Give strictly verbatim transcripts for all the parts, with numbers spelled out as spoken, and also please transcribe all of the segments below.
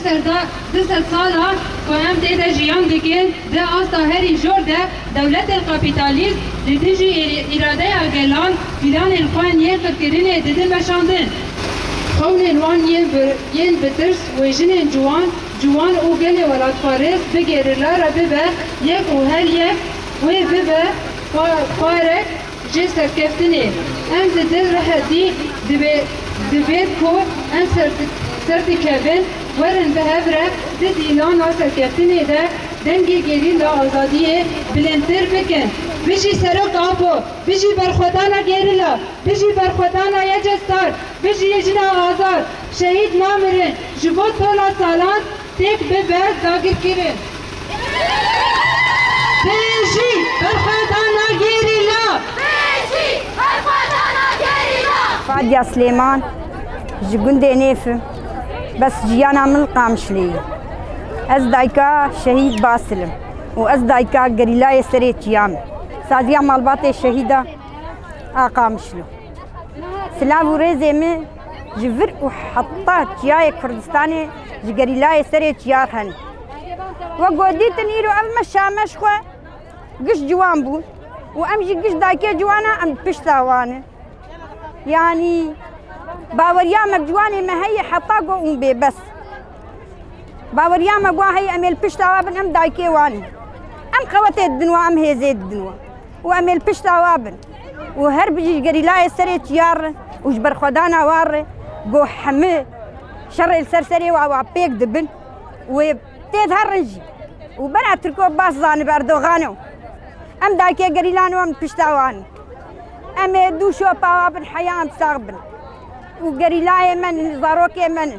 Serda du sed sala ku em tê de jiyan dikin, di asta herî jor de dewletên kapîtalîst li dijî î-, îradeya gelan planên xwe yên qirkirinê didin meşandin. Xewnên wan yên bi, yên bi tirs wê jinên ciwan, ciwan û gelê welatparêz bi gerîla re bibe yek û her yek wê bibe pa-, parek jê serkeftinê. Em di dil rehetî dibê, divêt ku em ser, serdikevin, werin bi hev re di dîlana serkeftinê de dengê gerîla azadiyê bilindtir bikin. Bijî Serok Apo, bijî berxwedana gerîla, bijî berxwedana Y C Star, bijî jina azad, şehîd namirin, ji bo tola salan têk bibe dagirkirin. Bijî berxwedana gerîla! Bijî berxwedana gerîla! Fadya Silêman, ji gundê Nêf im, bes jiyana min li Qamişlê ye. Ez dayika şehîd Basil im û ez dayika gerîlayê Serê Çiya me. Saziya malbatê şehîda a Qamişlo. Silav û rêzê min ji vir û heta çiyayê Kurdistanê ji gerîlayê Serê Çiyar hene. We got dîtin îro ev meşa me ji xwe giş ciwan bûn û em jî giş dayikê ciwana em pişta wan in. Yanî baweriya me bi ciwanê me heye heta go ûn bê bes. Baweriya me guha heye em ê li pişta wa bin, em dayikê wan in. Em qewetê didin wa, em hêzê didin wa. Û em ê li pişta wa bin. Û her bijî ji gerîlayê Serê Çiyar re û ji berxwedana wan re, go hemî şerê li ser serê wa, wa pêk dibin. Wê tê diherin jî. Û bera Tirko baş zanibe Erdogan e. Em dayikê gerîlan û em pişta wan in. Em ê dû şopa wa bin heya em sax bin. Û gerîlayê me ne, zarokê me ne.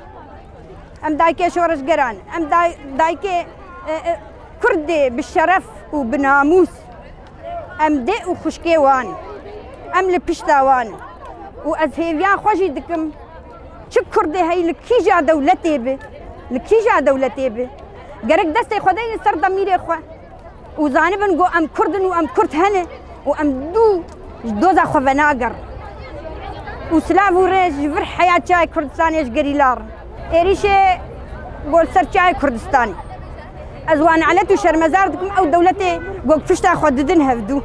Em dayikê şoreşgeran in. Em day-, dayikê, e, e, Kurdê bi şeref û bi namûs. Em dê û xwişkê wan in. Em li pişta wan in. Û ez hêviya xwe jî dikim. Çi Kurdê heyî li kîja dewletê bi, li kîja dewletê bi, gerek destê xwe deynin ser demîrê xwe û zanibin ku em Kurd in û em Kurd hene û em dû ji doza xwe venagerin. Û silav û rêz ji vir heya çiyayê Kurdistanê ji gerîla re. Êrîşê got ser çiyayê Kurdistanê. Ez wan nelet û şermezar dikim, ew dewletê got pişta xwe didin hevdû.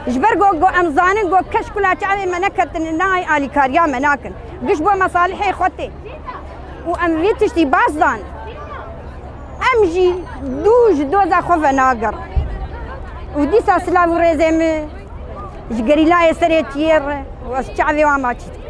Ji ber got, got em zanin got kes kula çavê me neketin, nayê alîkariya me nakin. Giş bo mesalihê xwe tê. Û em vî tiştî baş zanin. Em jî dû ji doza xwe venagerin. Û dîsa silav û rêzê min ji gerîlayê Serê Çiyê re û ez çavê wan maçî dikim.